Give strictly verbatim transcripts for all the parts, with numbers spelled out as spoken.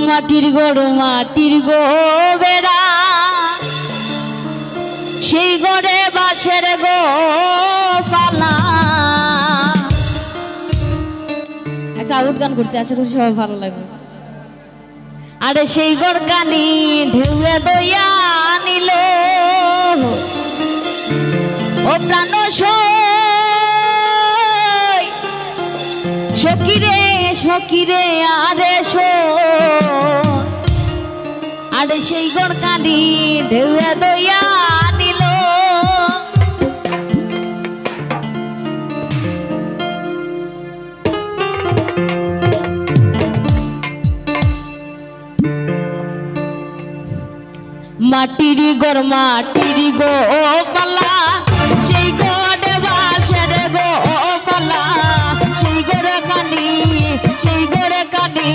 মাটির ঘর, মাটির গো বেড়া, সেই ঘরে বাঁশের গো পালা। একটা আউট গান করছি, আশা করি সবার ভালো লাগবে। আরে সেই ঘরখানি ঢেউয়ে দইয়া নিল, ও প্রাণ সই, সখী রে, সখী রে, আরে সই। আরে সেই ঘরখানি ঢেউয়ে দইয়া নিল। মাটির ঘর, মাটির গো পালা, সেই ঘরে বাঁশের গো পালা, সেই ঘরখানি, সেই ঘরখানি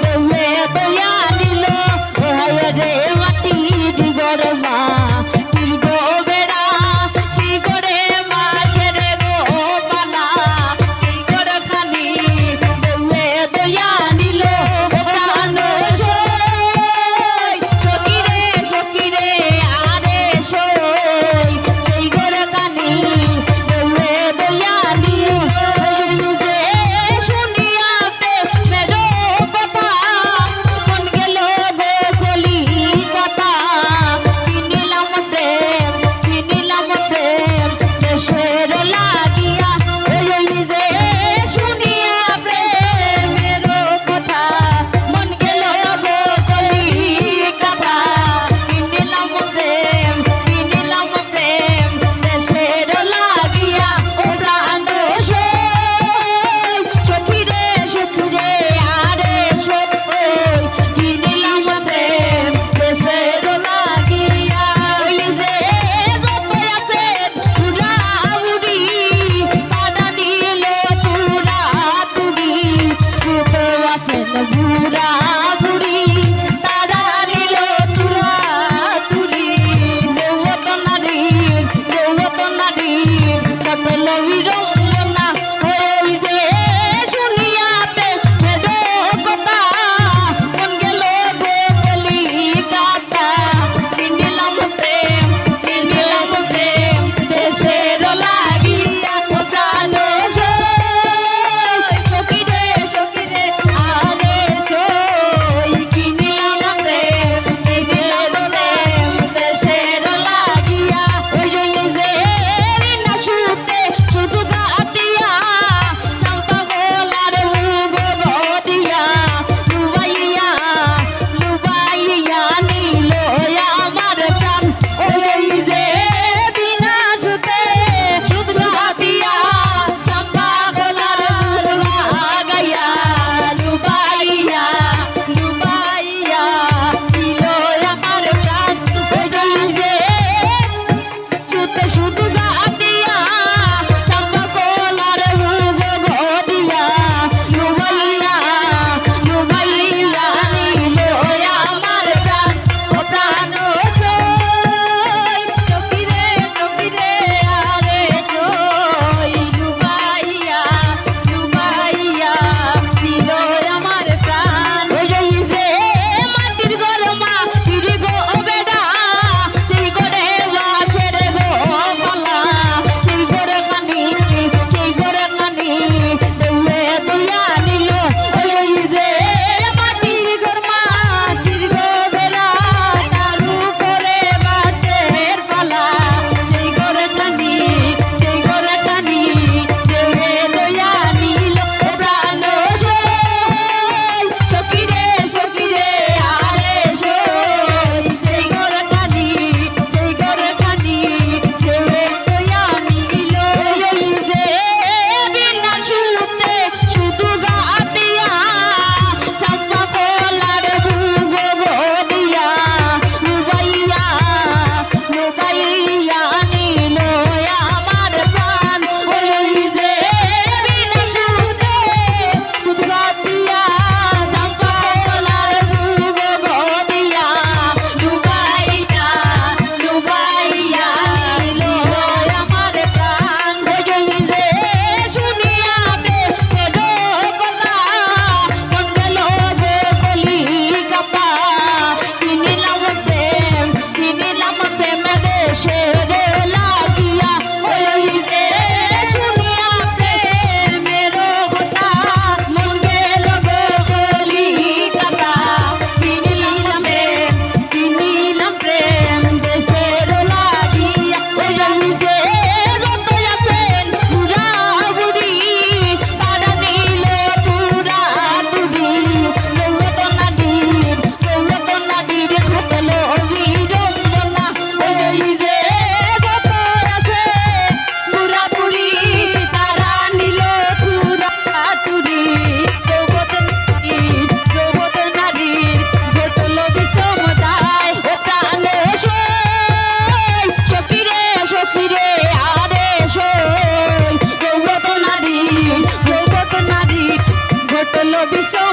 ঢেউয়ে দইয়া নিল। ও হায় রে মাটির ঘর, মাটির গো বেড়া, সেই ঘরে বাঁশের গো পালা, সেই ঘরখানি ঢেউয়ে দইয়া নিল। ও প্রাণ সই, সখী রে, সখী রে, আরে সই, সেই ঘরখানি ঢেউয়ে দইয়া নিল। যে শুনি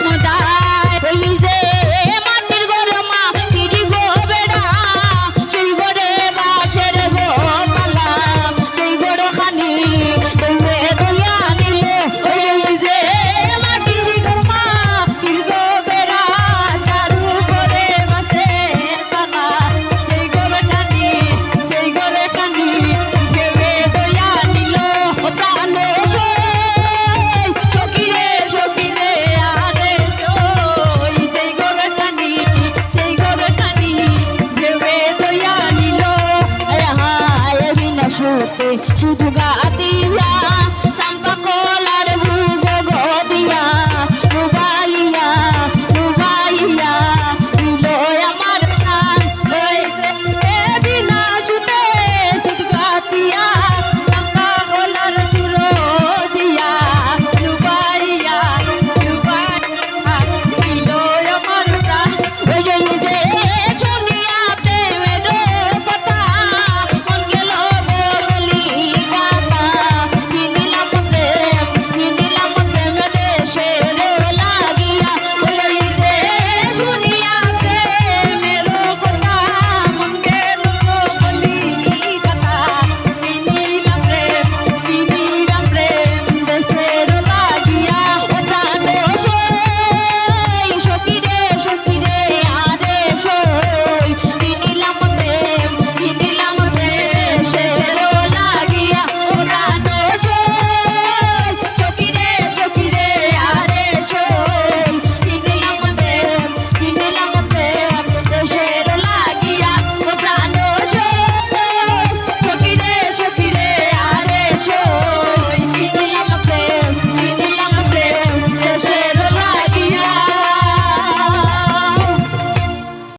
মদায়, ওই যে